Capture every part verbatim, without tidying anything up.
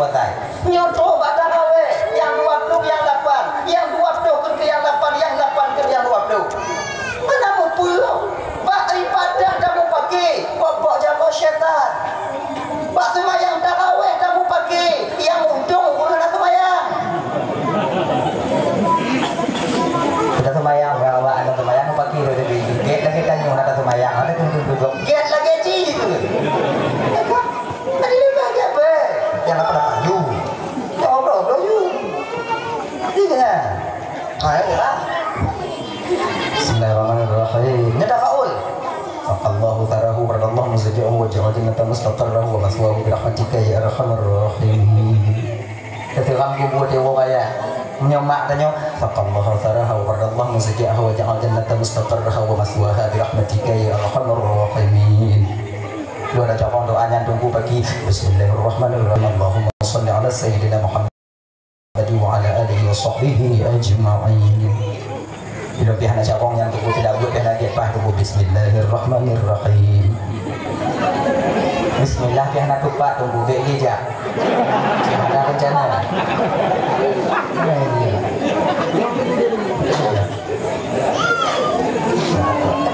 Nyoe trok bak tarawéh, nyang dua ploh nyang lapan, nyang dua ploh keu nyang lapan, nyang lapan keu nyang dua ploh. Meunan meupeue? Bak ibadah tamupake, bak-bak jaroe syaitan. Bak seumayang tarawéh tamupake, nyang untông ureueng hana seumayang. Hana seumayang, awak hana seumayang, pake lagèe tanyoe hana seumayang, ada keuneuk gèt lagèe jih tu. Tadi leubeh gèt bèe. Nyang apa dapat yu? Nyang apa dapat yu? Iya. Hai, ya. Bismillahirrahmanirrahim. Nyoe tafaul. Saqallahu tsarahu wa radallahu muzajjahu wa ja'ala jannata mustaqarrahu wa maswahu bi rahmatika ya arhamar rahimin. Teuseurang kubur tiwoe raya. Nyoe mak tanyoe, saqallahu tsarahu wa radallahu muzajjahu wa ja'ala jannata mustaqarrahu wa maswaha bi rahmatika ya arhamar rahimin. Lôn ata cok doa nyan tunggu pagi. Bismillahirrahmanirrahim. Allahumma shalli ala sayyidina Muhammad wa ala alihi wa sahbihi ajma'in. Ilôn pih hana cabong nyang tunggu tidak buet dan lagi pah tunggu. Bismillahirrahmanirrahim. Bismillah pih hana tupat tunggu bek lijak. Hana rencana.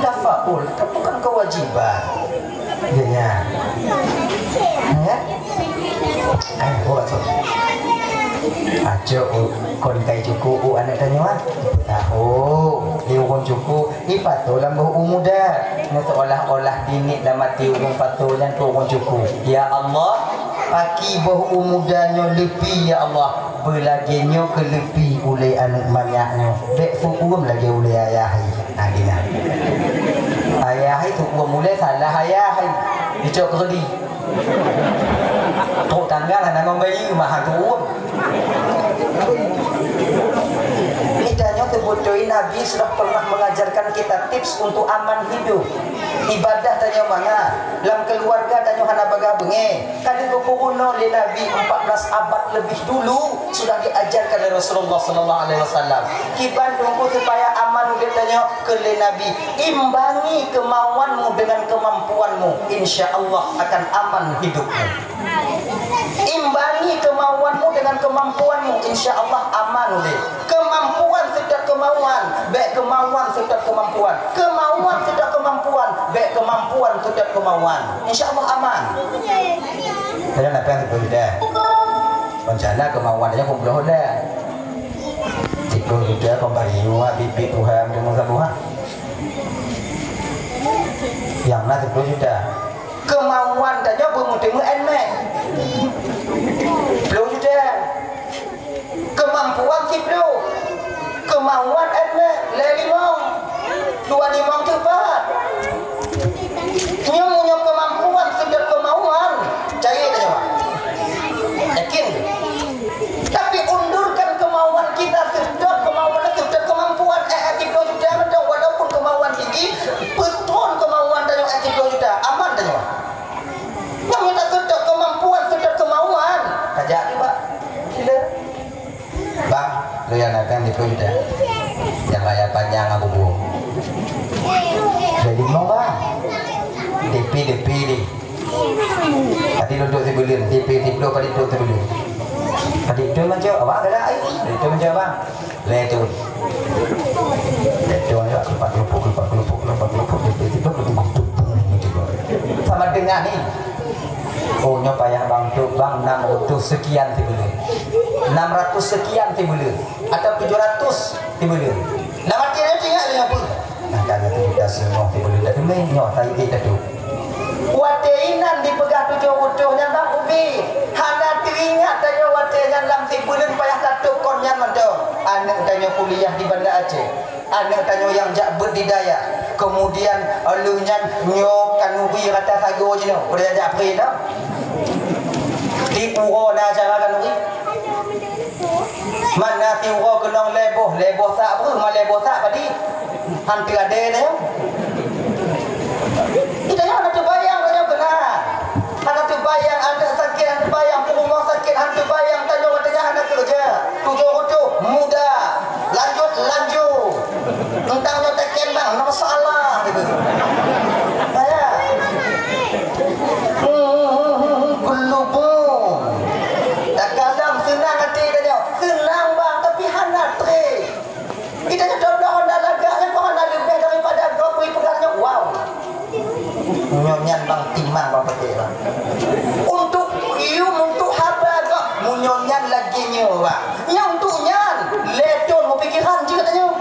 Tafaul, itu bukan kewajiban. Iya, ya. Ya? Ayo, buat tu. Aco, kon kai cuku u aneuk tanyoe. Tahu, di ureueng cuku, ipato lam boh u muda. Nyoe seolah-olah dinik lam ati ureueng pato nyan keu ureueng cuku. Ya Allah, paki boh u muda nyoe leupi, ya Allah. Beulagèe nyoe keu leupi ulèe aneuk manyak nyoe. Bèk seuuem lagèe ulèe ayah hai. Nah, gina. Ayah hai seuuem ulèe salah ayah hai. Dicok keureuti. Trok tangga hana ngon bayeue, mah seuuem. Di tanyoe teubeutôi Nabi sudah pernah mengajarkan kita tips untuk aman hidup. Ibadah tanyoe mangat, lam keuluwarga tanyoe hana bagah beungèh. Ka geupeurunoe lé Nabi empat belas abad lebih dulu sudah diajarkan lé Rasulullah sallallahu alaihi wasallam. Kiban teungku supaya aman udép tanyoe keu lé Nabi, imbangi keumauanmu dengan kemampuanmu, insya Allah akan aman hidupmu. Imbangi keumauanmu dengan kemampuanmu, insya Allah aman udép. Keumampuan seutôt keumauan, bèk keumauan seutôt keumampuan. Keumauan seutôt keumampuan, bèk keumampuan seutôt keumauan. Insya Allah aman. Kadang apa yang betul dah. Rencana keumauan aja kumpul dah. Tiga juta pemberian bibit Tuhan dengan sabuhan. Yang nak tiga juta. Keumauan tanyoe beumeuteumeu ènmèe. Ploh juta. Keumampuan siploh. Keumauan ènmèe lhèe limong. Dua limong teupat. Nyoe meunyoe keumampuan seutôt keumauan, caya tanyoe. Yakin? Tapi undurkan kemauan kita seutôt kemauan, seutôt kemampuan, eh, eh, tiga juta mantong, walaupun kemauan tinggi, beutôi kemauan tanyoe, eh, tiga juta, aman tanyoe. Nyang kita seutôt kemampuan, seutôt kemauan, tajak juga. Sila. Bang, lu yang datang tiga juta. Yang raya panjang aku bu. Jadi mau bang. D P, D P ni. Tadi duduk sebelum, D P, D P, tadi duduk sebelum. Tadi itu macam, abang ada ai. Tadi itu macam abang. Lé tu. Lé tu ayo, kelupak, kelupak, kelupak, kelupak, kelupak, kelupak, D P, D P, kelupak, kelupak, kelupak. Sama dengan ni. Oh, nyoe payah bang tu, bang, enam ratus sekian sibuleuen. Enam ratus sekian sibuleuen. Atau tujuh ratus sibuleuen. Nah, mati dia tinggal dengan apa? Nah, kalau tu kita semua sibuleuen dah temen, nyoh, saya kita tu. Watèe inan dipeugah tujoh reutôh nyan bang ubi. Hana teuingat tanyoe watèe nyan lam sibuleuen payah tatôp kon nyan mantong. Aneuk tanyoe kuliah di Banda Aceh. Aneuk tanyoe nyang jak beuet di dayah. Kemudian, lheueh nyan nyoe kanuri rata sagoe jinoe. Peue jak pri tau? Di uroe na acara kanuri? Mana ti uroe keunong lhèe boh, lhèe boh sak breuh, ma lhèe boh sak padi. Hantu adé na nyoe. Kita nyoe hana teubayang tanyoe keunan. Hana teubayang aneuk sakét, hana teubayang peurumoh sakét, hana teubayang tanyoe watèe nyan hana keureuja. Tujoh reutôh muda, lanjut laju. Teuntang nyoe teuken bang, na masalah gitu. Saya. Hmm, gelubung. Nyoe nyan bang timang bang pakai bang. Untuk you, untuk haba kok, meunyoe nyan lagèe nyoe bang. Nyan untuk nyan, lé thon meupikeran jeuet tanyoe.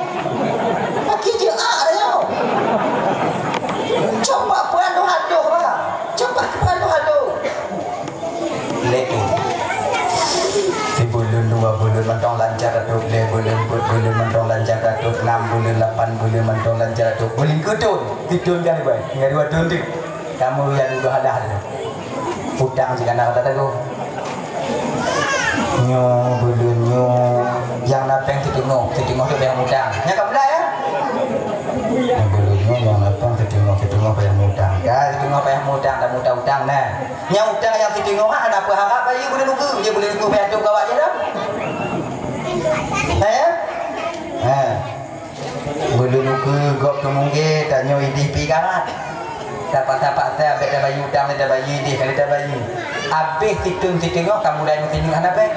Pakai jeuet tanyoe. Coba peuadoh-adoh bang. Coba peuadoh-adoh. Lé thon. Sibuleuen, dua buleuen mantong lancar ateuh, lhèe buleuen, peuet buleuen mantong lancar ateuh, nam buleuen, lapan buleuen mantong lancar ateuh. Buleuen keu thon, sitrön ka leubeh, tinggai dua thon teuk. Kamoe nyang dua hadah tu. Utang cit hana rata tagong. Nyoe buleuen nyoe nyang na péng siteungoh, siteungoh tu payah mutang. Nyan ka mulai, ya? Nyoe buleuen nyoe nyang na péng siteungoh, siteungoh payah mutang. Ka siteungoh payah mutang, dak mutang utang na. Nyang utang nyang siteungoh hana peuharap bayeue buleuen ukeue, jeuet buleuen ukeue payah tôp keu awak jih dah. Nah, ya? Ha. Buleuen ukeue gob teumunggé, tanyoe idéh pih karat. Tapak-tapak sa, bèk tabayeue utang, lé tabayeue idéh, ka lé tabayeue. Abéh siteun siteungoh, ka mulai meusineuk hana péng.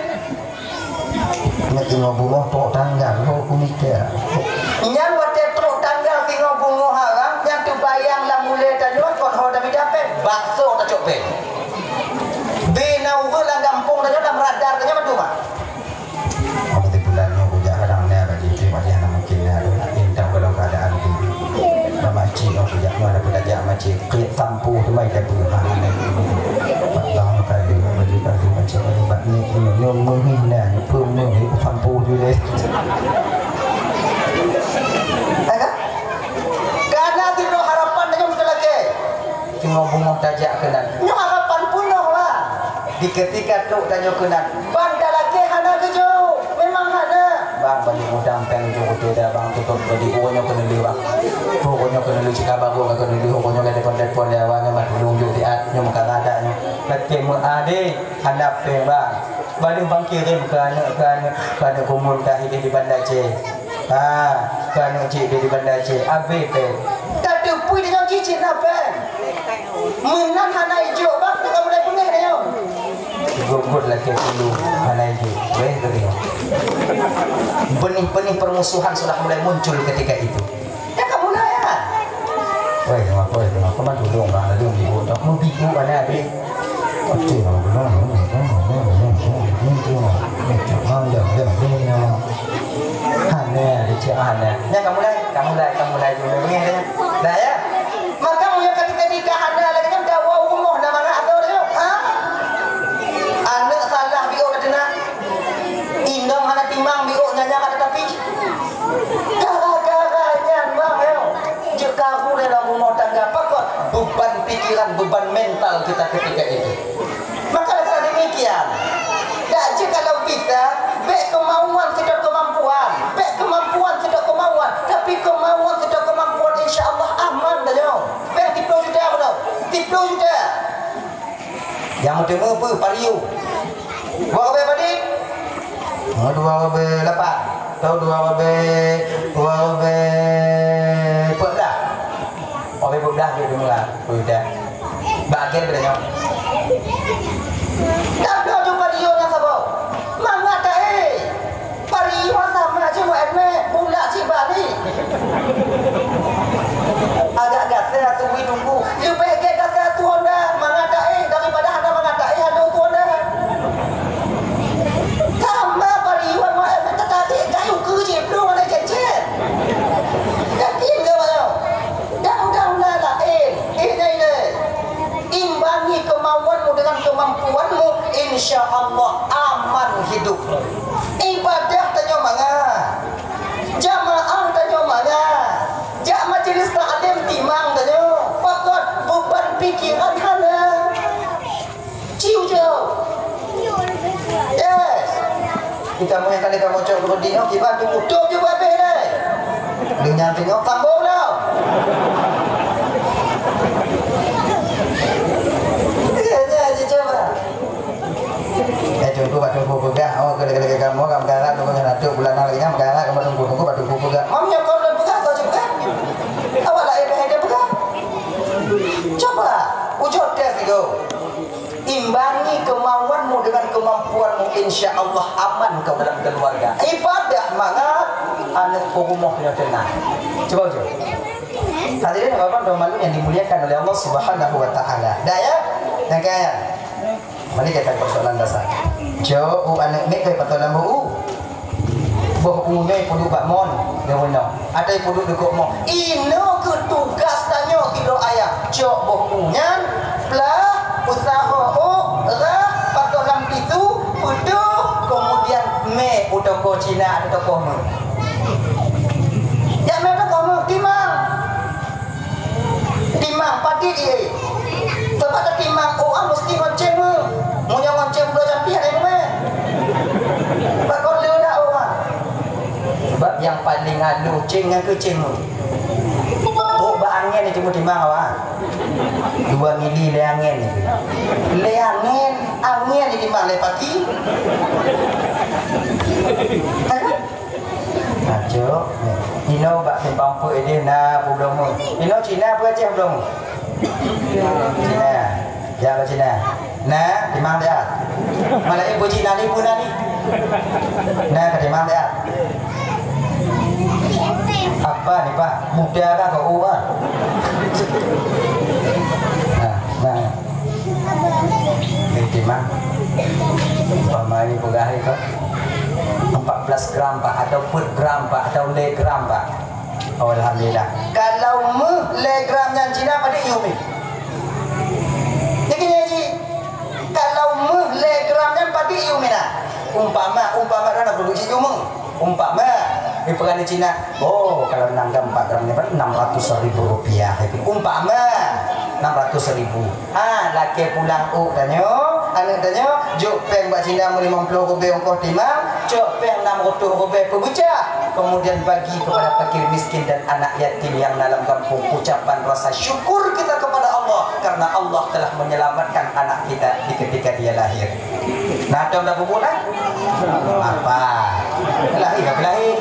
Nyoe teungoh beungoh trok tanggal, ho kumita. Nyan watèe trok tanggal teungoh beungoh haram, nyan teubayang lam ulèe tanyoe kon ho tamita péng, bakso tacok péng. Bina ureueng lam gampông tanyoe, lam radar tanyoe mandum, Mak. Waktu bulan nyoe kujak kadang na bak jih, bak jih hana mungkin na. Intang dalam keadaan tu. Mak cik nyoe kujak nyoe ada peudajak mak cik. Klik tampuh tu mai dah tu. Ha, ni. Bak bang kali, baju kali, macam mana bak ni, ni, ni, meuhih na, ni pun ni, ni pun tampuh tu deh. Ada? Karena timbul harapan dengan betul lagi. Cuma bungoh tajak keunan. Nyoe harapan peunoh lah. Di ketika trok tanyoe keunan, ban talakèe hana geujok. Memang hana. Bang, bani mudang péng ujong kutu dah, bang, tutup badi uroe nyoe keuneulheueh, bang. Uroe nyoe keuneulheueh cika baru ka keuneulheueh, uroe nyoe ka telepon-telepon lé awak nyoe, mat tulông jok siat, nyoe meukarat dak nyoe. Lakèe meuadé, hana péng, bang. Balik bang kirim keu aneuk, keu aneuk, keu aneuk gumul ka hidéh di Banda Aceh. Ha, keu aneuk cik di Banda Aceh, abéh péng. Ka teupui deungon cicit na péng. Meunan hana ijok bang, ka mulai beungéh nyoe. Gobot lakèe tulu hana ijok. Weh, tadi. Benih-benih permusuhan sudah mulai muncul ketika itu. Ka mulai, ya. Weh, kenapa, kenapa man tulông bang, lalu ibu tak mau bibu mana, adik? Oke, kalau belum, belum, belum, belum, belum, belum, belum, belum, belum, belum, belum, belum, belum, belum. Hana, dia cakap hana. Nyan ka mulai, ka mulai, ka mulai, ka mulai, ka mulai, ya. Dah, ya. Maka, meunyoe ka teukeudi ka hana lagèe nyan, dawa u rumoh na mangat atau dia? Ha? Aneuk salah biôh na teunak. Inong hana timang biôh nyanya ka tatapi. Gara-gara nyan, bang, yo. Jeuet karu dalam rumah tangga, pakon beban pikiran, beban mental kita ketika itu. Maka dengan demikian, dak jeuet kalau bisa, bèk kemauan sidroe kemampuan, bèk kemampuan sidroe kemauan, tapi kemauan sidroe kemampuan, insya Allah aman tanyoe. Bèk tiplôh juta beudôh, tiplôh juta. Nyang meuteumé peue? Pario. Dua ribèe padit? Oh, dua ribèe lapan. Atau dua ribèe, dua ribèe peuet blah. Dua ribèe peuet blah jeuet deungoe, peuet blah. Bak akhé beudôh nyoe. Dak bloe ju pario nyang saboh. Mangat tahe. Pario sama cit, Mak Edme, bulak cit bak ni. Agak gasai ateueh wie tunggu. Leubeh gèt gasai ateueh honda, mangat taéh daripada hana mangat taéh ateueh honda. Sama pario Mak Edme, tatabi kayu keu cit, plueng hana cen-cen. Yakin keu Mak Edme? Dak, dak, dak laén. Ini, ini. Imbangi kemauanmu dengan kemampuanmu, insya Allah aman hidup. Ibadah tanyoe mangat, jamaah tanyoe mangat, jak majelis taklim timang tanyoe, pakon beban pikiran hana. Ciu jauh. Yes. Kita mau yang kali kamu cok berhenti, no, kita tunggu tutup juga habis deh. Dengan tengok tambah dah. Iya, iya, iya, coba. Eh, tunggu, bak tunggu peugah. Oh, kali-kali kamu, kamu galak, kamu jangan atur, bulan lagi, kamu galak, kamu tunggu, tunggu, bak tunggu peugah. Mam nyokot dan peugah, atau juga? Awak lah, eh, dia peugah. Coba, ucok tes itu. Imbangi kemauanmu dengan kemampuanmu, insya Allah aman kau dalam keluarga. Ibadah mangat, aneuk peurumoh nyoe teunang. Cuba ucok. Hadirin hadirat dan malum yang dimuliakan oleh Allah Subhanahu wa Taala. Dah ya? Dah kan? Mari kita persoalan dasar. Cok, u aneuk miet keu pato lam bu. Boh u nyoe peuduek bak mon, nyoe nyoe. Ada peuduek dekat mon. Inoe keu tugas tanyoe sidroe ayah. Cok boh u nyan, plah, usaha ôk, rah, patok lam tisu, peuduek, kemudian mè u toko Cina atau toko meuh. Jak mè toko meuh, timang. Timang padit ie. Teuma tatimang ôk ah meusti ngon céng meuh. Meunyoe ngon céng bloe jampi hana meuh. Bakon le dak ôk ah. Sebab nyang paling aloh céng nyan keuh céng meuh. Ôk bak angén itu meutimang awak. Dua mili lé angén itu. Lé angén, angén ditimang lé paki. Nah, cok. Inoe bak simpang peuet ideh na peubloe. Inoe Cina peue Aceh peubloe? Cina. Ya, Cina. Na, timang dia. Malah ibu Cina ni pun ni. Na, ka timang dia. Apa ni, Pak? Muda kah kau, Pak? Nah, nah. Ni timang. Umpama ni peugah ni, Pak. Empat belas gram, Pak, atau peuet gram, Pak, atau lé gram, Pak. Oh, alhamdulillah. Kalau meuh lé gram nyan Cina, padit yum ni. Jadi, jadi, kalau meuh lé gram nyan, padit yum ni nah. Umpama, umpama dah nak produksi yum. Umpama, di peugah Cina, oh, kalau enam gram, empat gram ni, enam ratus ribu rupiah. Umpama, enam ratus ribu. Ha, lakée pulang ôk tanyoe, aneuk tanyoe, jok péng bak Cina meulimong ploh rubée ongkoh timang, cok péng nam reutôh rubée peubeucah, kemudian bagi kepada fakir miskin dan anak yatim yang na lam gampông. Ucapan rasa syukur kita kepada Allah karena Allah telah menyelamatkan anak kita di ketika dia lahir. Nah, dong dah bubuk dah? Apa? Lahir, lahir.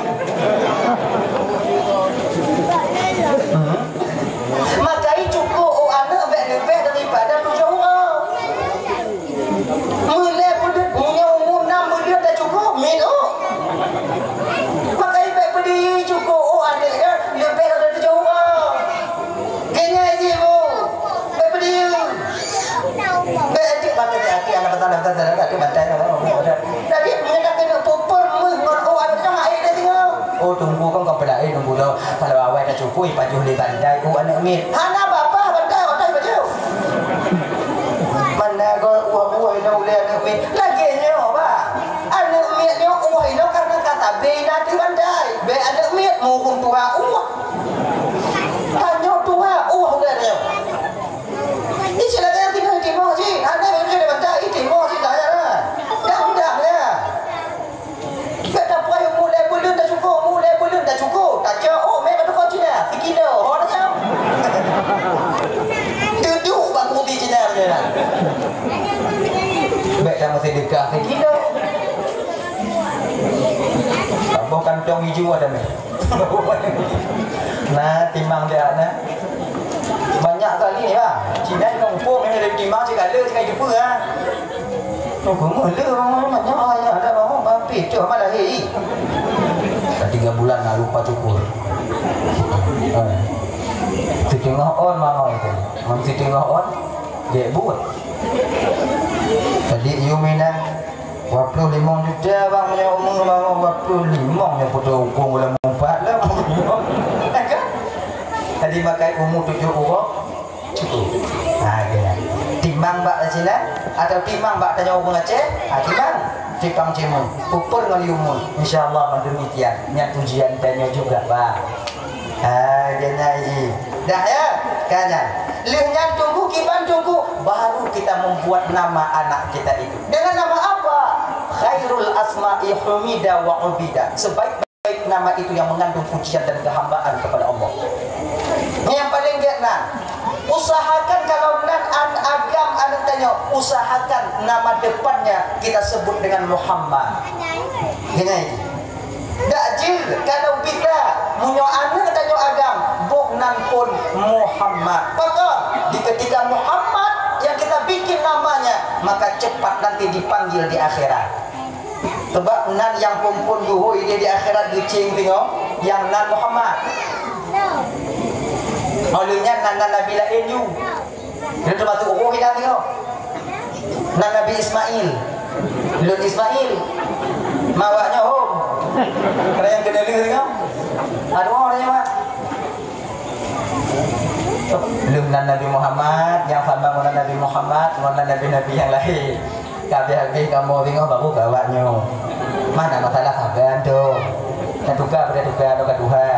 Hmm. Maka i cukup ôk aneuk bék leubeh daripada tujoh uroe. Meulai peuduek, meunyoe umu nam peuduek dah cukup, mit ôk. Maka i bék peudiri cukup ôk aneuk nyan leubeh daripada tujoh uroe. Keunyai jih bu, bék peudiri. Bék ajak bantai hati anak bantai, bantai, bantai, bantai, bantai. Jadi, meunyoe keuneuk peuper meuh ngon ôk aneuk nyan, hai dah singoh. Oh, tunggu kan kau peulai, tunggu dah. Kalau awai dah cukup, ipajoh lé bantai, ôk aneuk miet. Hana babah bantai, bantai pajoh. Mana kau uah-uah inoe ulée aneuk miet? Lagée nyoe, bah. Aneuk miet nyoe uah inoe karena ka tabé ina ateueh bantai. Bék aneuk miet, murun tua uah. Tanyoe tua uah ulée nyoe. Ih, silakan tinggal di timoh cit. Hana macam mana bantai, di timoh cit dah ya. Dah udah ya. Bék tapuai umu lhèe buleuen dah cukup, umu lhèe buleuen dah cukup. Tacok, oh, mé bak toko Cina, sikilo. Ho dah jam. Duduk bak kursi Cina dia. Bék dah mesti dekat sikilo. Abah kantong hijau ada mé. Nah, timang dia nah. Banyak kali ni bah. Cina ni kampung ni ada timang segala sekali jumpa ah. Tunggu mula banyak ayah dah bangun bapit tu malah hei. Dah tiga bulan nak lupa cukur. Ha. Setengah on mama itu. Mama setengah on dia buat. Tadi you minang Dua puluh limong juta bang punya umur bang, dua puluh limong yang putus hukum bulan empat lah. Kan? Jadi makai umur tujuh orang cukup. Ha, kena. Timbang bak Cina atau timbang bak tanya orang Aceh, ha, timbang. Timbang cemu. Ukur dengan umur. Insya Allah demikian. Nyan ujian tanya juga bang. Ha, kena i. Dah ya? Kan nyan. Lheuh nyan tunggu kiban tunggu, baru kita membuat nama anak kita itu. Dengan nama apa? Khairul asma'i humida wa ubida. Sebaik-baik nama itu yang mengandung pujian dan kehambaan kepada Allah. Ini yang paling giat nah. Usahakan kalau nan an agam anak tanya, usahakan nama depannya kita sebut dengan Muhammad. Gini. Dak jeuh, kalau bisa, meunyoe aneuk tanyoe agam, boh nan phon Muhammad. Pakon? Di ketika Muhammad yang kita bikin namanya, maka cepat nanti dipanggil di akhirat. Sebab nan nyang phon-phon geuhôi di, di akhirat geucéng singoh, nyang nan Muhammad. Óh lheueh nyan na, na nabi laén ju. Lôn teumasuk uroe hilang nyoe. Na Nabi Ismail. Lôn Ismail. Mawaknyoe hom. Kena nyang keuneulheueh nyoe. Aduh, orang nyoe, Mak. Lôn na Nabi Muhammad, nyang sama ngon Nabi Muhammad, ngon nabi-nabi nyang laén. Ka habéh-habéh kamoe singoh baru ka awaknyoe. Mana masalah saban tu? Tatuka pada tuka tu ka tuha.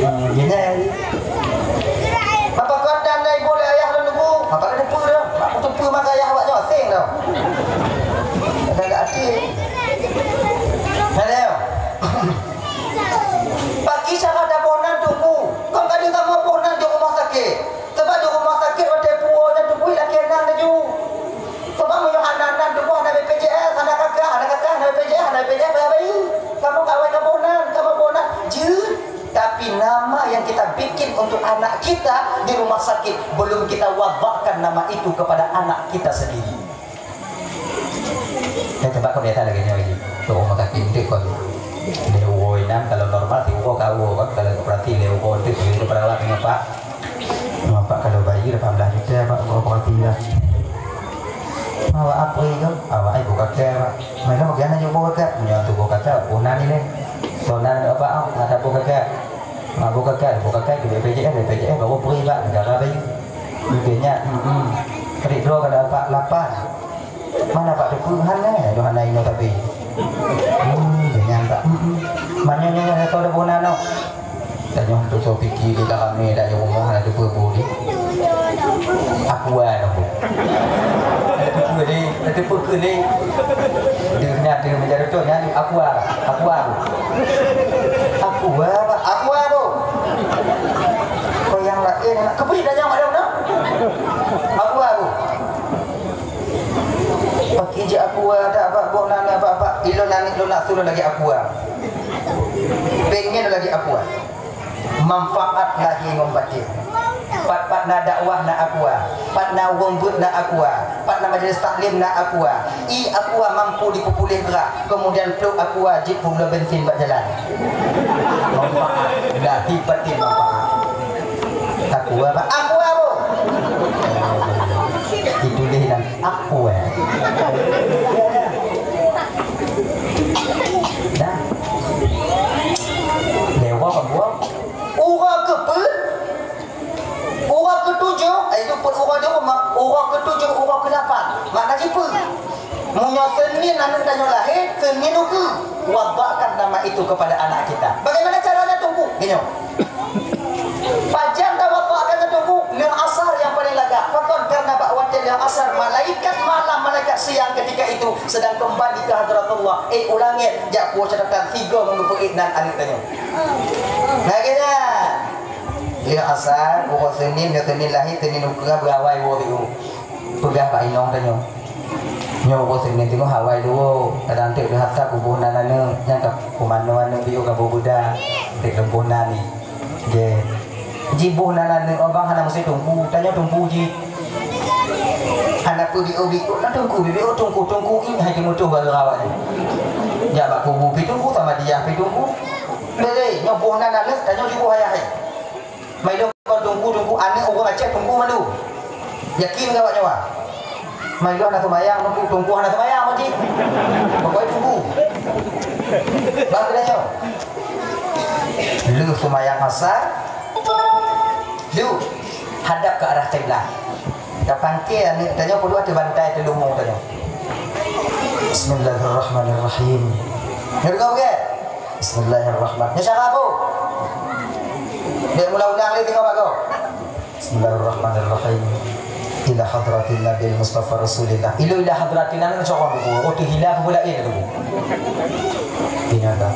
Hmm, gini. Apa kau dan ibu le ayah lôn nunggu? Apa ada depu dah? Aku tepu maka ayah awaknyoe asing dah. Ada hati. Hello. Pagi sama ada bonan tunggu. Kau kadang tak mau bonan di rumah sakit. Sabab di rumah sakit watèe puwoe nyan teupeue lakèe nan laju. Sabab meunyoe hana nan tuboh hana B P J S, hana kakak, hana kakak, hana B P J S, hana B P J S, bayar bayi. Kamoe kawai kamoe nan, kamoe boh nan. Jeuet. Tapi nama yang kita bikin untuk anak kita di rumah sakit, belum kita wadakkan nama itu kepada anak kita sendiri. Saya coba kebiasaan lagi nyoe. Tuh, rumah sakit itu kok. Dia uroe inam, kalau normal si uroe ka uroe kan, kalau operasi lé uroe tu, dia perawat dengan pak. Nampak kalau bayi lapan belas juta, Pak, buat operasi lah. Awak apa itu? Awak ibu kakak, Pak. Mereka bagaimana ibu kakak? Punya tu ibu kakak, boh nan ni deh. Boh nan ada apa? Ada ibu kakak. Mak ibu kakak, ibu kakak ke B P J S, B P J S baru pergi, Pak, negara bayi. Mungkinnya, hmm, hmm. Kredit dua kalau Pak lapan. Mana Pak Teungku? Hana, aduh, hana inoe tapi. Hmm, jangan Pak. Hmm, hmm. Mana nyoe ada tahu dah bona noh. Tanya tu so pikir di dalam ni dah yang rumah ada dua boleh. Aku ada pun. Ada tu ni, ada tu ke ni. Dia kena ada menjadi tu nyanyi aku ah, aku ah. Aku ah, Pak. Aku ah tu. Kau yang lain nak kebeli dah jangan ada mana? Aku ah tu. Pakai je aqua, ada apa, boh nangis apa-apa, ilôn nangis lôn nak suruh lagi aqua. Pengen lagi aqua. Manfaat lahé ngon batin. Pat-pat na dakwah na aqua, pat na ureueng beuet na aqua, pat na majlis taklim na aqua. I aqua mampu dipeupulih gerak, kemudian pluek aqua jeuet peubloe bensin bak jalan. Manfaat, lahé batin manfaat. Aqua apa? Aqua apa? Ditulis dalam aqua. Dah. Dewa apa buah? Uroe keupeu? Uroe keutujoh, eh, itu pun uroe di rumah. Uroe keutujoh, uroe keulapan. Makna jih peue? Meunyoe Senin aneuk tanyoe lahé, Senin ukeue, wadakkan nama itu kepada anak kita. Bagaimana caranya, Teungku? Gini. Pajan tawadakkan, Teungku? Lheueh asar nyang paleng lagak. Pakon? Karena bak watèe lheueh asar, malaikat malam, malaikat siang ketika itu sedang kembali ke hadratullah. Eh, u langèt, jak puwoe catatan, sigoe ngon geupeuék nan aneuk tanyoe. Lagèe nyan. Lheueh asar, uroe Senin, nyoe Senin lahé, Senin ukeue, beurawai woe biôh. Peugah bak inong tanyoe. Nyoe uroe Senin teungoh awai dua, kadang teuk leuhata kuboh nan aneuk, nyang ka peumanö aneuk biôh ka boh beuda, teuk lôn boh nan ni. Jeh. Jiboh nan aneuk abang hana meusti teungku, tanyoe teungku jih. Hana peue biôh-biôh, na teungku, biôh teungku, teungku, ih, hai teumeutuh baru awak ni. Jak bak kubu pi teungku, sama dia pi teungku. Boleh, nyoe boh nan aneuk, tanyoe jiboh ayah hai. Mai lôn kon teungku, teungku, aneuk ureueng Aceh teungku mandum. Yakin keu awak nyoe? Mai lôn hana seumayang, teungku, teungku hana seumayang, meuti. Pokoknya teungku. Bang kena nyoe. Lheueh seumayang asar, du, hadap ke arah kiblat. Ka pangke aneuk tanyoe, peuduek ateueh bantai teuleumu tanyoe. Bismillahirrahmanirrahim. Nyoe deungoe beuget? Bismillahirrahmanirrahim. Nyoe cara bu? Dek mula ulang lé teungoh bagoe. Bismillahirrahmanirrahim. Ila hadratin Nabi Mustafa Rasulillah. Ilo ila hadratin Nabi Mustafa Rasulillah. Oh, tu hilang pula ini tu. Ini ada.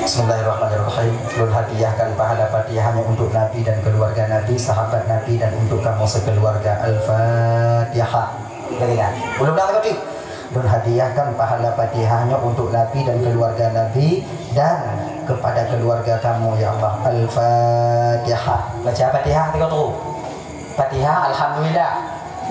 Bismillahirrahmanirrahim. Lôn hadiahkan pahala Fatihahnya untuk Nabi dan keluarga Nabi, sahabat Nabi, dan untuk kamu sekeluarga. Al-Fatihah. Kita dengar. Ulun ulang lagi. Lôn hadiahkan pahala Fatihahnya untuk Nabi dan keluarga Nabi dan kepada keluarga kamu, ya Allah. Al-Fatihah. Baca Fatihah tiga kali. Fatihah, Alhamdulillah.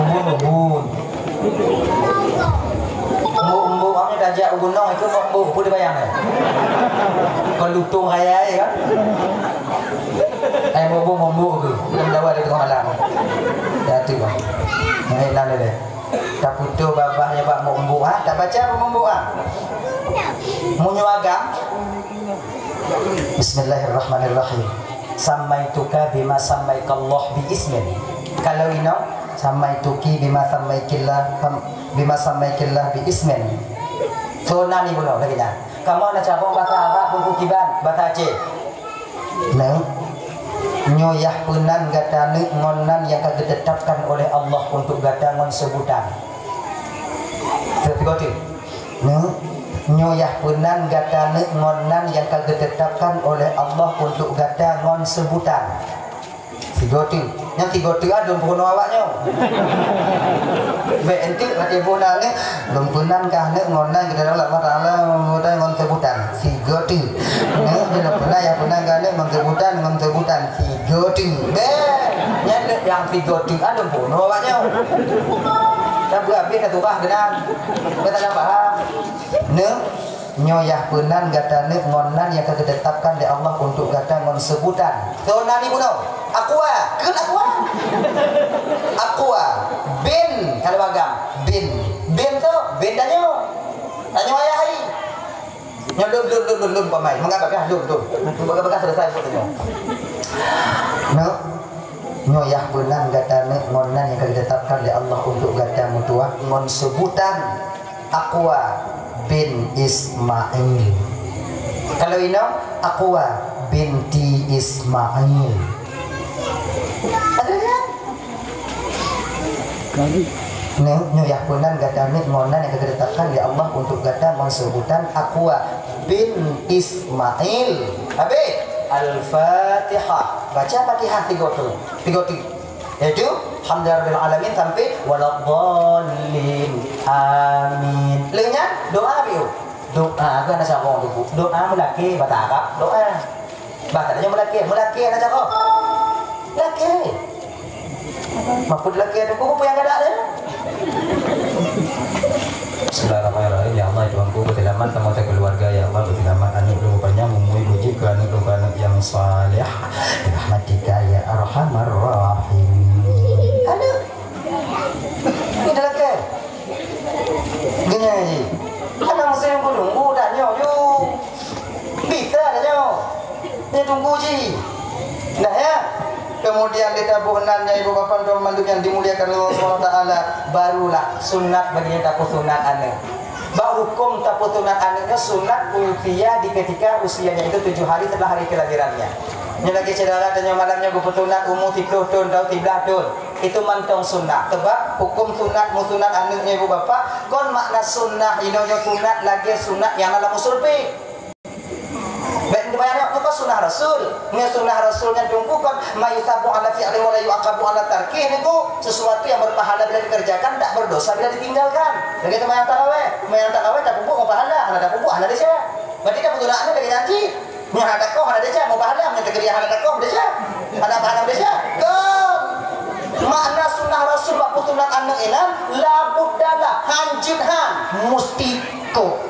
Umbun-umbun. Umbuk-umbuk, kamu tajak u gunong, ikut umbuk, peue dibayang, eh? Kon lutong raya, eh, kan? Eh, umbuk-umbuk tu, belum dawa di tengah malam. Ya, tu, bang. Nah, enak dia. Taputo babah nyan bak umbuk, ha? Tak baca apa umbuk, ha? Meunyoe agam, Bismillahirrahmanirrahim. Sammaituka bima sammaikallah bi ismin. Kalau inong, sammaituki bima sammaikillah, sam-, bima sammaikillah bi ismin. Sona ni bunoe lagèe nyan. Kamoe na cabong basa Arab, buku kiban, basa Aceh. Neu, nyoe yah peunan gata neuk ngon nan nyang ka geutetapkan oleh Allah untuk gata ngon seubutan. Teupeugah teuh. Neu, nyoe yah peunan gata neuk ngon nan nyang ka geutetapkan oleh Allah untuk gata ngon seubutan. Sigoe teuk. Nyang sigoe teuk ah lôn peurunoe awak nyoe. Bèk enteuk watèe boh na nyoe, lôn peunan kah neuk ngon nan geutanyoe Allah Taala ngon seubutan. Sigoe teuk. Neu, lôn peunan nyang peunan kah neuk ngon seubutan, ngon seubutan. Sigoe teuk. Bèk. Nyan nyang sigoe teuk ah lôn peurunoe awak nyoe. Dah beuhabéh dah surah keunan. Beusalah paham. Neu, nyoe yah peunan gata neuk ngon nan nyang ka geutetapkan lé Allah untuk gata ngon seubutan. Soe nan ibunoe? Aqua. Kheun aqua. Aqua. Bin. Kalau agam. Bin. Bin tu, bin tanyoe. Tanyoe ayah hai. Nyoe lôn, lôn, lôn, lôn, lôn, pamai. Mengapa kah lôn, lôn? Bagah-bagah selesai buat tanyoe. Neu, nyoe yah peunan gata neuk ngon nan nyang ka geutetapkan lé Allah untuk gata meutuah ngon seubutan. Aqwa bin Ismail. Kalau inong, Aqwa binti Ismail. Ada kan? Nyoe, nyoe yah peunan gata neuk ngon nan nyang ka geutetapkan lé Allah untuk gata ngon seubutan Aqwa bin Ismail. Habéh. Al-Fatihah. Baca Fatihah tiga tu. Tiga tu. Yaitu, hamdan rabbil alamin sampai waladdallin. Amin. Lheueh nyan, doa piôh. Doa, kan ada cara orang tu. Doa meulakèe, bahasa Arab, doa. Bahasa Indonesia meulakèe, meulakèe ada cara. Lakèe. Maksud lakèe tu, buku yang kada ada. Bismillahirrahmanirrahim. Ya Allah, ya Tuhanku, beuseulamat tamong sakeuluwarga. Ya Allah, beuseulamat aneuk lôn panyang umui, beujeuet keu aneuk lôn keu aneuk nyang saleh. Birahmatika ya arhamar rahimin. Aneuk. Ni dah lakèe. Geunyai jih. Aneuk muslim kudung, bu dah nyoe ju. Bisa dah nyoe. Nyoe tunggu jih. Nah, ya. Kemudian lé taboh nan, ya, ibu bapa, teman-teman yang dimuliakan Allah Subhanahu wa Taala, barulah sunat bagi nyang tapeusunat aneuk. Bak hukum tapeusunat aneuk nyoe sunat usia di ketika usianya itu tujuh hari setelah hari kelahirannya. Nyoe lagèe syedara tanyoe malam nyoe geupeusunat umu siplôh thôn atau siblaih thôn. Itu mantong sunat. Sebab hukum sunat meusunat aneuk nyoe ibu bapa, kon makna sunat inoe nyoe sunat lagèe sunat nyang na lam usul fiqh. Bèk neubayang nyoe, nyoe kan sunah Rasul. Nyoe sunah Rasul nyan teungku kon ma yusabu ala fi'li wa la yu'aqabu ala tarkih, niku sesuatu yang berpahala bila dikerjakan, tak berdosa bila ditinggalkan. Lagèe seumayang tarawih, seumayang tarawih tapeubuet meupahala, hana tapeubuet hana desya. Berarti tapeutunah lagèe janji. Nyoe hana takoh hana desya, meupahala, nyoe takriah hana takoh desya. Hana pahala desya. Kon. Makna sunah Rasul bak peusunat aneuk inan, la buddalah, hanjeuet han, musti ko.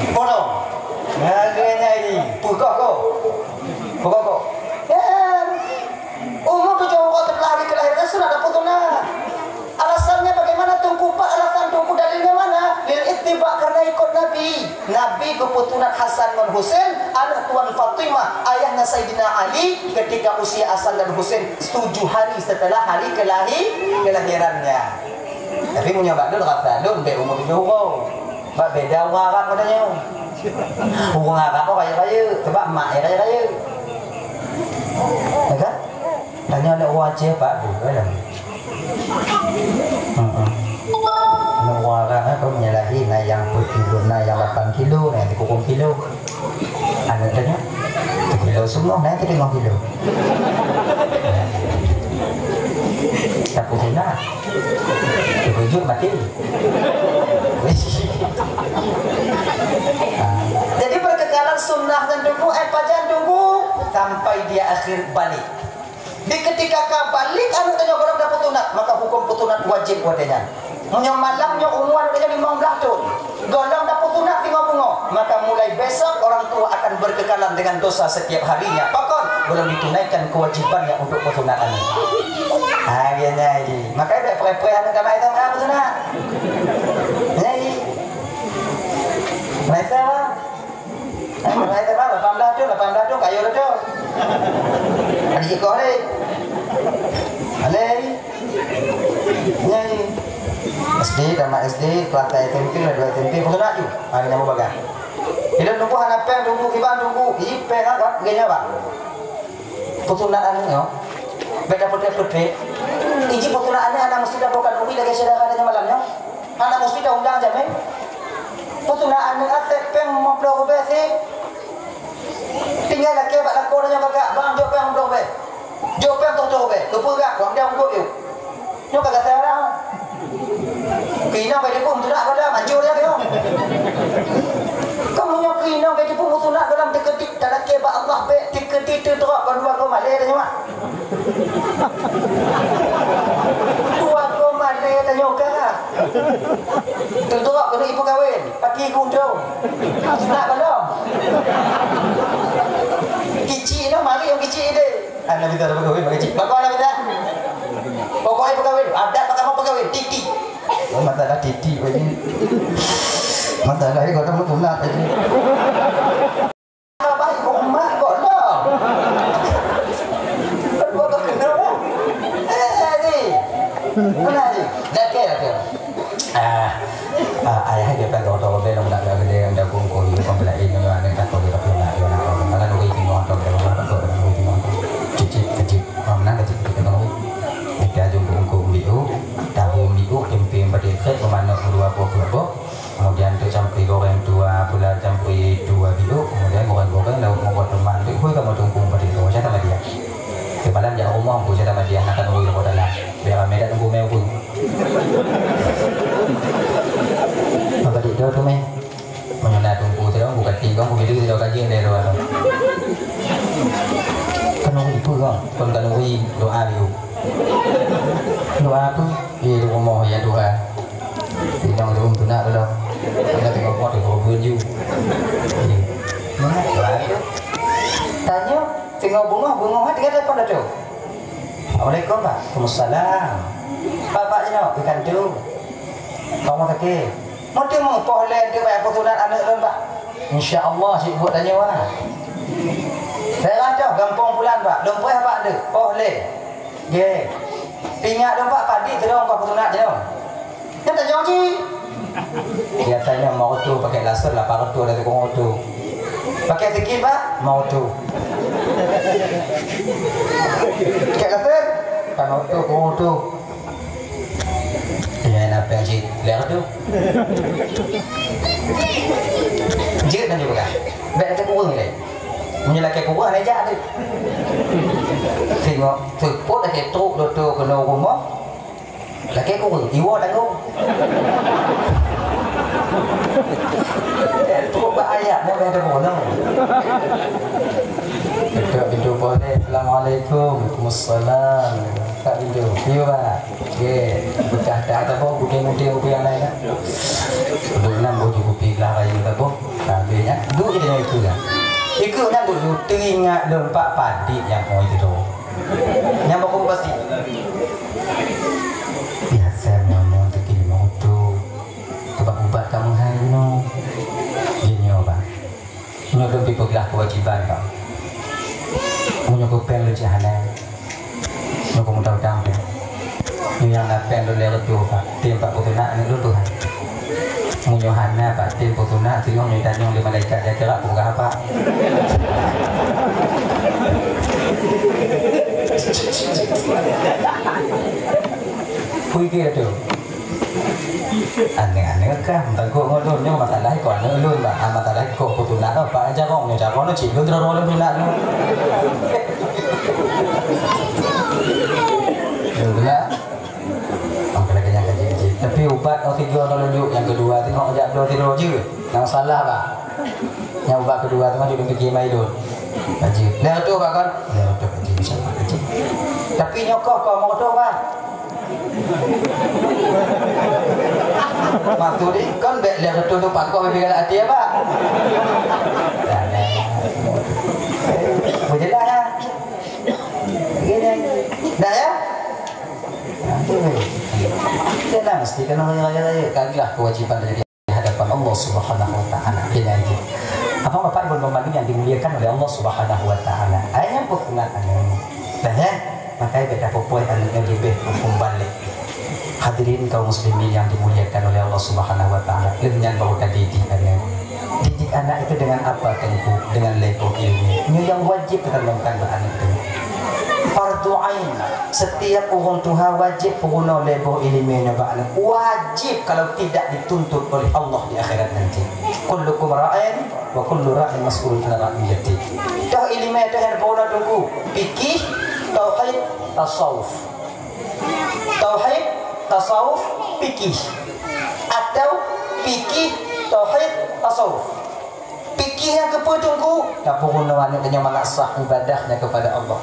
Potong. Lagèe nyan ini. Peugah ko. Peugah ko. Ya. Umur tujuh puluh setelah hari kelahiran sudah dapat tunang. Alasannya bagaimana Teungku Pak? Alasan Teungku dalilnya mana? Lil ittiba, karena ikut Nabi. Nabi Geupeutunat Hasan ngon Husain, aneuk Tuan Fatimah, ayahnya Saidina Ali, ketika usia Hasan dan Husain tujuh hari setelah hari kelahi-, kelahirannya. Tapi meunyoe bak lôn rasa lôn bèk umu tujoh uroe. Bak beda ureueng Arab ngon tanyoe. Ureueng Arab rayeuk-rayeuk, sebab mak rayeuk-rayeuk. Ya kan? Tanyoe aneuk ureueng Aceh, Pak, bu, kan? Heeh. Aneuk ureueng Arab, eh, kau menyalahi, na nyang peuet kilo, na nyang lapan kilo, na nyang sikureueng kilo. Aneuk tanyoe, sikilo seungoh, na nyang sideungoh kilo. Tapi senang. Terkejut mati. Ah. Jadi, perkekalan sunnah ngon teungku, eh, pajan teungku, sampai dia akhir balik. Di ketika ka balik aneuk tanyoe gohlom dapeutunat, maka huköm peutunat wajéb watèe nyan. Meunyoe malam nyoe umu aneuk tanyoe limong blah thon, gohlom dapeutunat singoh beungoh, maka mulai besok orang tua akan berkekalan dengan dosa setiap harinya. Pakon? Belum ditunaikan kewajibannya untuk peutunat aneuk. Ha, biasa nyan jih. Makanya bèk preh-preh aneuk kama itu ka peutunat. Nyan jih. Maisa, Bang. Eh, maisa, Bang. Lapan blah thon, lapan blah thon, kayu dah tu. Ada ikut ni. Alai. Nyan jih. S D, tamat S D, kelas satu S M P, kelas dua S M P, peutunat ju. Ha, nyambung bagai. Bila tunggu hana pèng, tunggu kiban, tunggu. Ih, pèng agak, gaya, Bang. Peutunat aneuk nyoe, beda peutrek-peutrek. Iji peutunat aneuk hana meusti taboh khanuri lagèe syedara tanyoe malam nyoe. Hana meusti taundang jamèe. Peutunat aneuk até pèng lima ploh ribèe sit. Tinggai lakèe bak lakoe tanyoe, "Kakak, bang, jok pèng lima ploh ribèe. Jok pèng tujoh ploh ribèe." Keupeue gak, wang dia ungkot yuk. Nyoe ka gata rang. Keu inong ka jipeuet meutunat gohlom, hancô dia nyoe. Kamoe nyoe keu inong ka jipeuet meutunat gohlom, teukeudi talakèe bak Allah bèk, teukeudi teudrop kon dua koma lhèe tanyoe, mak. Dua koma lhèe tanyoe ka. Teudrop keuneuk ipeukawen, paki guntung. Sunat gohlom. Kicik nyoe mari nyang kicik idéh. Anak kita dah pegawai, pegawai cik. Bagaimana kita? Pokoknya pegawai, ada apa kamu pegawai? Titik. Oh, masalah titik, Pak Haji. Masalah ni, kau tak mau sunat, Pak Haji. Baik, kau mak, kau dah. Kau tak kenal, eh? Eh, ni. Mana ni? Dah kira, kira. Ah, ah, ayah dia kan tahu-tahu dia nak nak dia ada kongkong dia kan pula ini orang yang tak tahu dia tak pernah dia nak orang. Kalau nuri tengok tu dia orang tak tahu nuri tengok tu. Cicip, cicip. Ah, menang cicip kita tahu. Kita jumpa kongkong dia. Tahu dia kemping pada ikat pemanok dua puluh dua. Kemudian tu campur goreng tua pula campur dua biuk. Kemudian goreng-goreng lauk mongkot teman. Dia pun kamu tungkung pada itu. Macam sama dia. Semalam jak rumah pun saya sama dia nak nuri lauk dalam. Biar ramai dah tunggu meh pun. Maka di doa tu meh. Menyuna tungku tu dong, buka tinggung, buka diri, buka kaji, dia doa tu. Kan orang itu kan, kan kan orang doa dia. Doa apa? Di rumah ya doa. Tidak ada pun nak dalam. Ada tengok buat dia berubah ju. Mana doa dia? Tanya, tengok bunga, bunga hati kata pada tu. Assalamualaikum, Pak. Waalaikumsalam. Bapak jinoe, ikan tu. Kamu kaki. Mungkin meupoh lé tu, Pak, peusunat aneuk lôn, Pak. Insya Allah, si buat tanya, Pak. Saya rasa gampang pulan, Pak. Lôn poh, Pak, tu. Poh lé. Ye. Ingat dong, Pak, padi tu dong, Pak, peusunat jinoe. Kan tak jauh cit. Biasanya mau tu pakai laser lapan ratus ada tukang oto. Pakai sikit, Pak, mau tu. Pakai laser, kan oto, tukang oto. Ini apa yang cit? Lihat tu. Jit dan juga. Baik kata kurang ni. Menyelakkan kurang aja tu. Tengok, tepuk dah ketuk, doktor kena rumah. Lakèe kureueng, iwoe tanggong. Trok bak ayat, nyan bèk teupeue. Ketuk pintu poleh, "Assalamualaikum." "Waalaikumsalam." Buka pintu. "Piye, Pak?" "Ye, beukah that saboh, udeng-udeng, udeng nyang laén, kan?" Buet nyan boh jikupi glah rayeuk saboh. Tapi nyan, duek je dengan ikeu nyan. Ikeu nyan duek, teuingat lôn Pak Padit nyang oi teudoe. Nyang baku pasti. Biasa nyoe-nyoe teuki limong reutôh. Sabab ubat ka meuhai jinoe. Jinoe, Bang. Dah keuwajiban, Pak. Meunyoe keu péng lôn cit hana. Nyoe keu mutang-utang péng. Nyoe nyang na péng lôn lhèe reutôh, Pak. Tem pat peutunak aneuk lôn tuhan. Meunyoe hana, Pak, tem peutunak, tuyoh nyoe tanyong lé malaikat di akhirat peugah apa? Pike tu. Aneuëk-aneuëk kah, meuteugok ngon lôn, nyoe masalah iko aneuëk lôn, bah. Ah, masalah iko peutunak, oh, Pak, jarong nyoe, jarong nyoe, cit lôn, jarong lôn, peutunak lôn. Lôn peutunak. Oh, kena kenyang gaji kecil. Tapi ubat oksigen kalau yuk, yang kedua tu, nak jak dua tidur je. Yang salah, bah. Nyang ubat keudua teuma jeuet lôn piké mai lôn. Ka jeuet. Lhèe reutôh, Pak, kon? Lhèe reutôh ka jeuet, insya Allah ka jeuet. Tapi nyoe koh, koh limong reutôh, Pak. Maksud jih, kon bèk lhèe reutôh tu pakoh bèk galak até, Pak. Dah, dah. Beujeulaih, ya? Gini. Dah, ya? Dah, mesti kena raya-raya. Kagilah kewajiban dari di hadapan Allah Subhanahu wa Ta'ala. Bila itu, Abang, Bapak, Ibu, Teman-teman yang dimuliakan oleh Allah Subhanahu wa Ta'ala. Ayah nyang peusunat aneuk. Dah, ya? Maka beda popoi aneuk nyang leubeh hukum balik. Hadirin kaum muslimin yang dimuliakan oleh Allah Subhanahu wa Ta'ala. Lheueh nyan baru tadidik aneuk. Didik anak itu dengan apa, Teungku? Dengan lhèe boh ileumèe. Nyoe nyang wajib tatanamkan bak aneuk teuh. Fardhu ain. Setiap ureueng tuha wajib peurunoe lhèe boh ileumèe nyoe bak aneuk. Wajib, kalau tidak dituntut oleh Allah di akhirat nanti. Kullukum ra'in wa kullu ra'in mas'ulun an ra'iyati. Toh ileumèe toh nyang peurunoe, Teungku? Fikih, tauhid, tasawuf. Tauhid, tasawuf, fikih. Atau fikih, tauhid, tasawuf. Fikih nyang keupeue, Teungku? Tapeurunoe aneuk tanyoe mangat sah ibadahnya kepada Allah.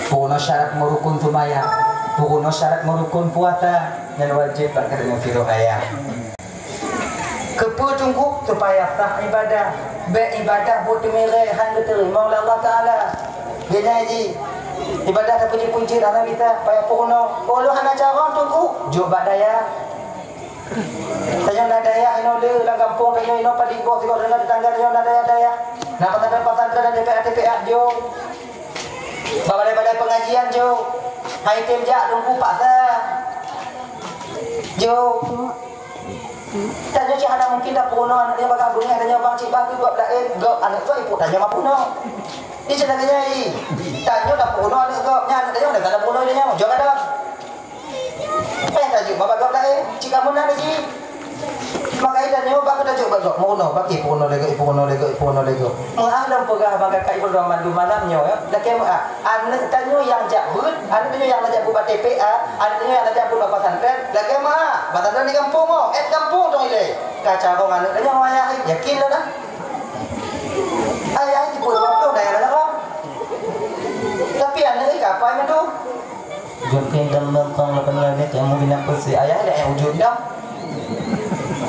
Peurunoe syarat meurukon seumayang, peurunoe syarat meurukon puasa, nyan wajéb bak geutanyoe sidroe ayah. Keupeue, Teungku? Supaya sah ibadah. Bèk ibadah buet teumiré, han geuteurimong lé Allah Taala. Geuhnyan jih, ibadah tapeuji-puji hana bisa, payah peurunoe. Oh, lôn hana carông, Teungku? Jok bak dayah. Tanyoe na dayah inoe le lam gampông tanyoe inoe padub boh sigoe, na tetangga tanyoe na dayah-dayah. Na pesantren-pesantren, na T P A-T P A, jok. Bak balai-balai pengajian, jok. Hai tem jak, Teungku, paksa. Jok. Tanyoe cit hana mungkin tapeurunoe aneuk nyoe bagaih beungèh, tanyoe bang cit bang keu gob laén, gob aneuk gob ipuk tanyoe mapeurunoe. Di sana geunyai. Tanyoe tapeurunoe aneuk gob, nyan aneuk tanyoe hana tapeurunoe tanyoe. Jok kadang. Payah tajok bak gob laén, cit kamoe na jih. Maka tanyoe bak tajok bak gob, meurunoe, bak ipeurunoe lé gob, ipeurunoe lé gob, ipeurunoe lé gob. Meu'ah lôn peugah bak kakak ibu droe mandum malam nyoe, ya. Lakèe meu'ah. Aneuk tanyoe nyang jak beuet, aneuk tanyoe nyang jak beuet bak T P A, aneuk tanyoe nyang jak beuet bak pesantren, lakèe meu'ah. Pesantren di gampông, oh, èt gampông dong ilèe. Ka carông aneuk tanyoe ayah, yakin lôn, ah. Ayah jipeurunoe dayah lôn. Tapi aneuk ka apai meudoh. Jok keu dalam leumpang lapan lagi, kamu binatang peusi ayah dah yang wujud dah.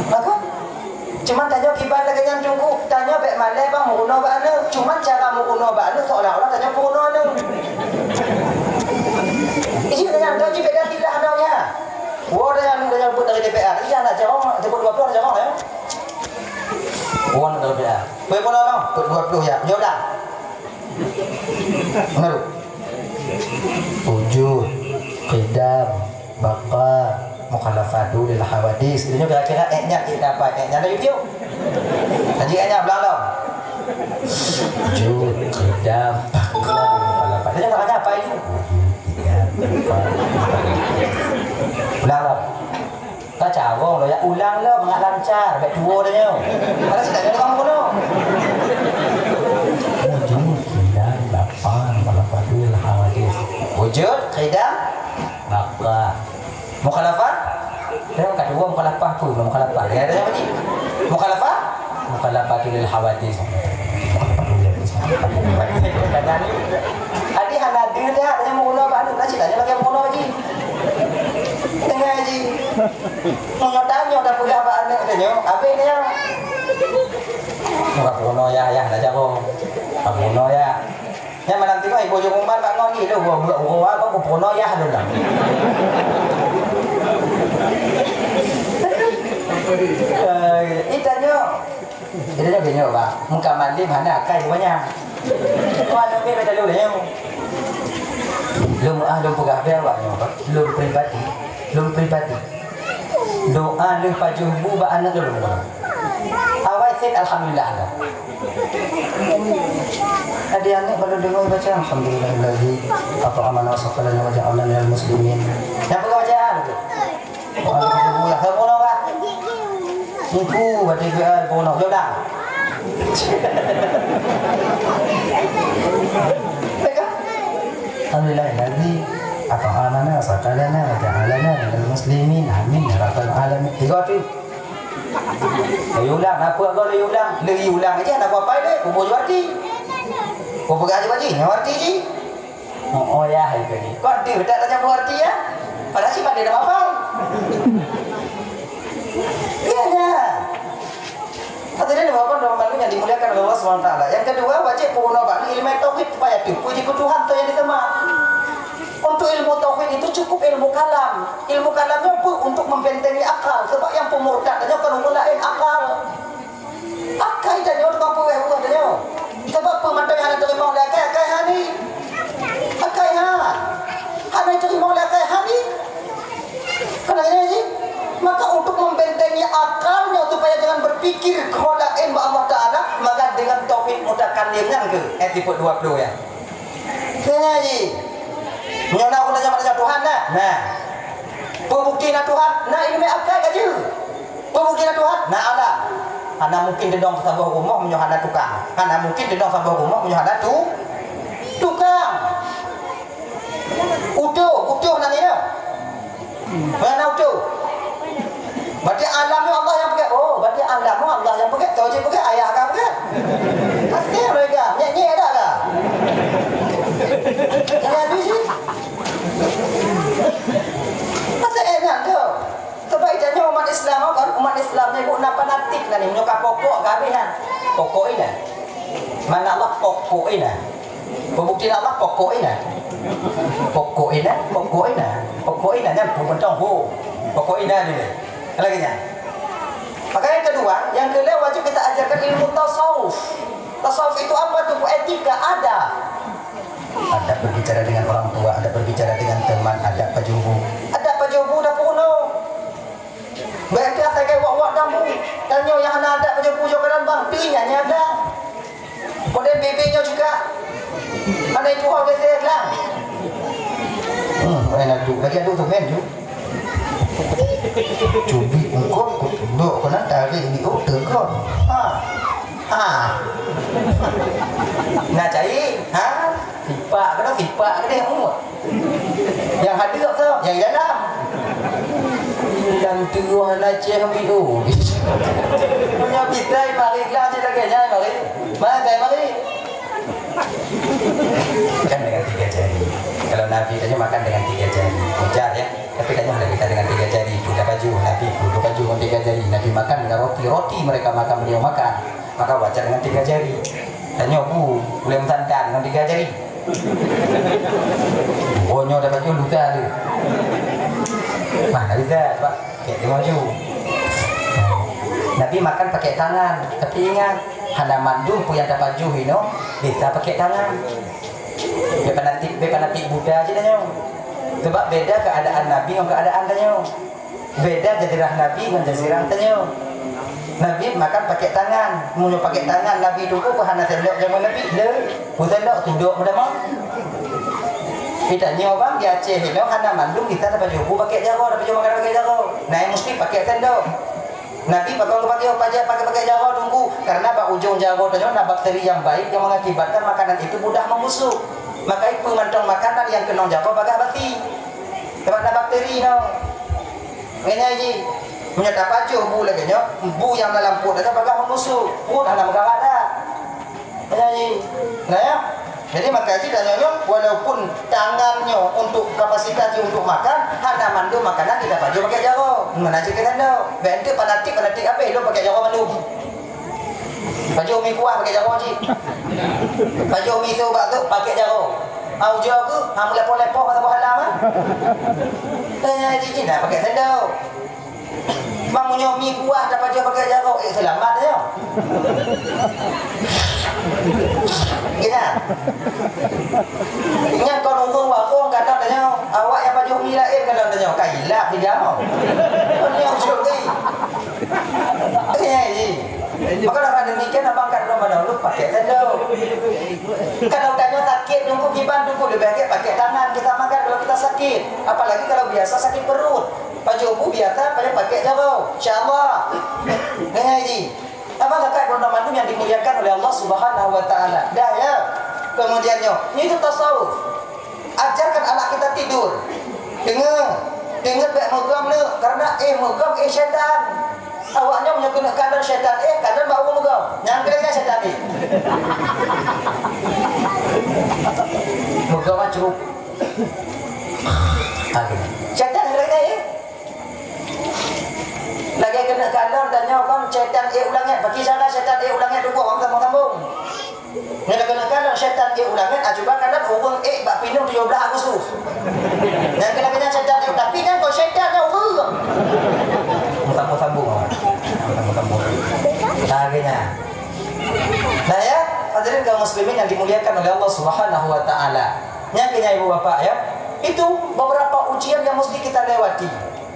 Maka, cuman tanyoe kiban lagèe nyan, Teungku. Tanyoe bèk malèe bang meurunoe bak aneuk. Cuman cara meurunoe bak aneuk seolah-olah tanyoe peurunoe aneuk. Iji nyan, tanyoe beda tidak ada ya. Wo dah yang, dah yang buet dari D P R. Iya, nak jawab, jemput dua puluh, nak jawab ya. Wo nak D P R. Boleh pun, no? Buet dua puluh ya. Jawab dah. Meunurot wujud, qidam, baqa, mukhalafatu lil hawadis. Itu kira-kira èt nyan, èt dapat, èt nyan laju tiup. Kaji èt nyan belang lom. Wujud, qidam, baqa, mukhalafat. Itu tanya apa itu? Wujud, qidam, baqa, mukhalafat. Belang lom. Ka carông lôn, ya ulang lom, mangat lancar, bèk tuwo tanyoe. Padahal sita nyoe tukang bunoe. Wujud, qidam, baqa, mukhalafatu lil hawadis. Wujud, qidam, baqa. Mukhalafah? Tanyoe ka tuwo mukhalafah peue? Mukhalafah. Ya, ada apa ni? Mukhalafah? Mukhalafatu lil hawadis. Mukhalafatu lil hawadis. Adi hana deuh dah, tanyoe meurunoe bak aneuk, na cit tanyoe lagèe meurunoe jih. Teungoh jih. Meunyoe tanyoe tapeugah bak aneuk tanyoe, abéh nyoe. Ka peurunoe yah, yah na jaroe. Ka peurunoe yah. Nyan malam teungoh ibu jong uman bak ngon gih, lheuh buet-buet uroe apa, ku peurunoe yah lôn dah. Eh, i tanyoe. Jadi nyoe, nyoe, bah, muka malim hana akai banyak. Wah, tapi beda dulu nyoe. Lôn, ah, lôn peugah beu awak nyoe, bah. Lôn pribadi, lôn pribadi. Doa lheueh pajoh bu bak aneuk lôn. Awai sit alhamdulillah dah. Tadi aneuk baru dengar baca, "Alhamdulillahilladzi at'amana wa saqana wa ja'alna minal muslimin." Nyang peugah bacaan tu. Alhamdulillah, kamu nak, Pak? Ibu, berarti ke, eh, bono. Jom dah. Alhamdulillahilladzi at'amana wa saqana wa ja'alana minal muslimin. Amin ya rabbal alamin. Tiga tu. Lagi ulang, apa kau lagi ulang? Lagi ulang aja, nak apa dia? Kubur jual ti. Kau pegang aja baju, nyawa ti ji. Oh, oh ya, hai tadi. Kau ada tak tanya buat arti ya? Padahal sih pada nama apa? Iya ya. Hadirin dan bapak dan malu yang dimuliakan oleh Allah Subhanahu wa taala. Yang kedua, wajib peurunoe bak ilmu tauhid supaya teupeu jikeu Tuhan tu yang disembah. Untuk ilmu tauhid itu cukup ilmu kalam. Ilmu kalam nyoe pun untuk membentengi akal. Sebab yang pemurtad nyoe kan orang lain akal. Akai tanyoe tukang peuweh buah tanyoe. Sabab peue mantong hana teurimong lé akai, akai hani. Akai ha. Hana teurimong lé akai hani. Kena kena ji. Maka untuk membentengi akalnya supaya jangan berpikir kau lain bak Allah Taala, maka dengan tauhid mutakallim nyan ke ayat sifat dua puluh ya. Kena ji. Meunyoe na aku tanya pada Tuhan dah. Nah. Peubukti na Tuhan, na ilmu akai ka jeuet. Peubukti na Tuhan, na alam. Hana mungkin teudong saboh rumoh meunyoe hana tukang. Hana mungkin teudong saboh rumoh meunyoe hana tu, tukang. Utoh, utoh na nyoe. Mana utoh? Berarti alam nyoe Allah nyang peugét. Oh, berarti alam nyoe Allah nyang peugét. Tahu cit peugét, ayah ka peugét. Pasti mereka. Nyek-nyek dah lah. Jangan habis sih. Masa eh nyan tu. Sebab itu nyoe umat Islam kan, umat Islam ni bukan fanatik lah ni, nyoe ka pokok ka habis kan. Pokok ina. Mana Allah pokok ina. Pembukti Allah pokok ina. Pokok ina, pokok ina. Pokok ina nyan pun pentong bu. Pokok ina ni. Lagi nyan. Maka yang kedua, yang kedua wajib kita ajarkan ilmu tasawuf. Tasawuf itu apa tu? Etika, adab. Adab berbicara dengan orang tua, adab berbicara dengan teman, adab pajoh bu. Adab pajoh bu dah peurunoe. Baik tu asai kai wak-wak damu. Dan nyoe yang hana adab pajoh bu jok keudroe bang, tu nyan nyang ada. Kemudian bebek nyoe juga. Hana itu hal biasa lah. Hmm, lain adu. Lagi adu tu kan tu. Cubi engkau, kudok kena tarik di oh tegak. Ha. Ha. Nak cari? Ha? Sipak ke dah? Sipak ke dah? Oh. Yang hadap tu, yang dalam. Dan tuah na ceh ambil oh. Punya kita mari lah je lagi nyai mari. Mana saya mari? Kan dengan tiga jari. Kalau Nabi tanya makan dengan tiga jari. Ujar ya. Tapi tanya ada kita dengan tiga jari. Kita baju, Nabi dulu baju dengan tiga jari. Nabi makan dengan roti. Roti mereka makan, beliau makan. Maka wajar dengan tiga jari. Tanyoe bu, ulèe meusantan ngon tiga jari. Oh, nyoe dapat jeuet luka tu. Nah, tak bisa, sebab pakai lima jari. Nabi makan pakai tangan, tapi ingat, hana mandum peue nyang tapajoh inoe bisa pakai tangan. Bèk fanatik, bèk fanatik Buddha cit tanyoe. Sebab beda keadaan Nabi ngon keadaan tanyoe. Beda jazirah Nabi ngon jazirah tanyoe. Nabi makan pakai tangan. Meunyoe pakai tangan Nabi dulu, bah hana sendok jameun Nabi. Le, peue sendok tudok meudamong. Di tanyoe bang, di Aceh inoe hana mandum kita dapat jubu pakai jaroe, dapat jubu makan pakai jaroe. Nah, yang mesti pakai sendok. Nabi pakai pakai pakai pakai pakai jaroe tunggu, karena bak ujong jaroe tanyoe na bakteri yang baik yang mengakibatkan makanan itu mudah membusuk. Maka peue mantong makanan yang keunong jaroe bagah basi. Sebab na bakteri nyoe. Ngeunyan jih, meunyoe tapajoh bu lagèe nyoe, bu nyang dalam pruet teuh bagah meubusuk, pruet hana meugarak that. Ngeunyan jih, nah ya. Jadi maka jih tanyoe nyoe, walaupun tangan nyoe untuk kapasitas jih untuk makan, hana mandum makanan jih tapajoh pakai jaroe. Meunan cit keunan nyoe. Bèk enteuk fanatik-fanatik abéh lôn pakai jaroe mandum. Pajoh mi kuah pakai jaroe cit. Pajoh mi sôk bak sôk pakai jaroe. Au jo keuh, ha meulepoh-lepoh masa buah halam ah. Tanya cit cit dah pakai sendok. Bang, meunyoe mi kuah tapajoh pakai jaroe, eh, seulamat nyoe. Gina. Nyan kon ureueng warong kadang tanyoe, awak nyang pajoh mi laén kadang tanyoe, ka ilap di gamoe. Kon nyoe ujoe ni. Eh, ji. Maka dengan demikian, abang kat rumah mana lu pakai sendok. Kalau tanyoe sakit, tunggu kiban, tunggu lebih baik pakai tangan kita makan kalau kita sakit. Apalagi kalau biasa sakit perut. Pajoh bu biasa, paling pakai jaroe. Insya Allah. Dengar ji. Abang kakak ibun mandum yang dimuliakan oleh Allah Subhanahu wa Taala. Dah ya. Kemudian nyoe, ni tu tasawuf. Ajarkan anak kita tidur. Dengar. Dengar baik meugam ni, karena eh meugam eh syaitan. Awaknyan meunyoe keuneuk kalon syaitan eh, kalon bak ureueng meugam. Nyang kena syaitan eh. Meugam macam. Aduh. Syaitan kena eh. Lagèe keuneuk kalon tanyoe kan syaitan eh ulangan. Bagi cara syaitan eh ulangan tubuh orang sambung-sambung. Nyan keuneuk kalon syaitan eh ulangan, ah, cuba kalon ureueng eh bak pineung tujoh blaih Agustus. Nyan keuneuk kalon syaitan eh, tapi kan kok syaitan nyan ureueng. Sambung-sambung. Sambung-sambung. Lagèe nyan. Nah ya, hadirin kaum muslimin yang dimuliakan oleh Allah Subhanahu wa Taala. Nyan keuh nyan ibu bapak ya. Itu beberapa ujian yang mesti kita lewati.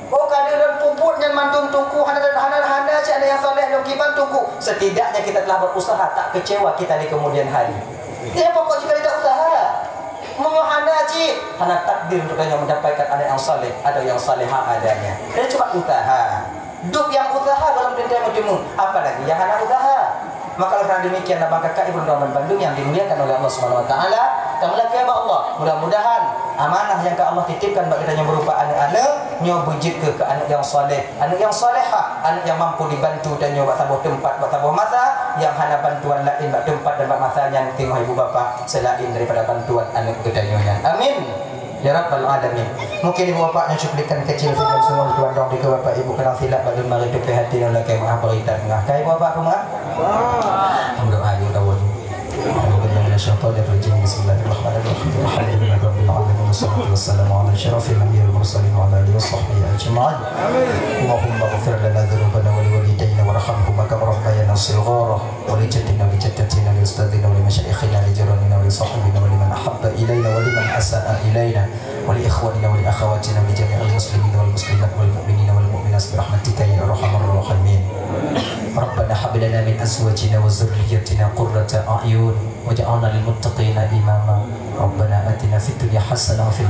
Oh, ka lheueh lôn peubuet nyan mandum Teungku, hana, hana, hana cit aneuk nyang saleh lôn kiban Teungku. Setidaknya kita telah berusaha, tak kecewa kita di kemudian hari. Nyan pokok jika kita usaha. Meunyoe hana cit, hana takdir untuk tanyoe mendapatkan aneuk nyang saleh atau nyang salehah adanya. Jadi cuba usaha. Dub nyang usaha golom teuntèe meuteumèe, apalagi nyang hana usaha. Maka oleh karena demikian, abang kakak ibun bandum yang dimuliakan oleh Allah Subhanahu wa Taala, kamoe lakèe bak Allah. Mudah-mudahan amanah nyang ka Allah titipkan bak geutanyoe berupa aneuk-aneuk nyoe beujeuet keu, keu aneuk nyang saleh, aneuk nyang salehah, aneuk nyang mampu dibantu tanyoe bak saboh teumpat, bak saboh masa, nyang hana bantuan laén bak teumpat dan bak masa nyan teungoh ibu bapak selain daripada bantuan aneuk geutanyoe nyan. Amin. Ya Rabbal Alamin. Mungkin ibu bapak nyoe cuplikan kecil saja, semua tuan dong di bapak ibu kenal silap bagi mari tupai hati dan lakèe meuah berita tengah. Ka ibu bapak peumeuah? Alhamdulillah, ibu tahu. أعوذ بالله من الشيطان الرجيم. بسم الله الرحمن الرحيم. الحمد لله رب العالمين. والصلاة والسلام على أشرف الأنبياء والمرسلين وعلى آله وصحبه أجمعين. اللهم اغفر لنا ذنوبنا ولوالدينا وارحمهما كما ربيانا صغارا. ولجدنا ولجدتنا ولأستاذنا ولمشايخنا ولجيراننا ولصاحبنا ولمن أحب إلينا ولمن أساء إلينا ولإخواننا ولأخواتنا ولجميع المسلمين والمسلمات والمؤمنين والمؤمنات برحمتك يا أرحم الراحمين. ربنا هب لنا من أزواجنا وذرياتنا قرة أعين واجعلنا للمتقين إماما. ربنا آتنا في الدنيا حسنة وفي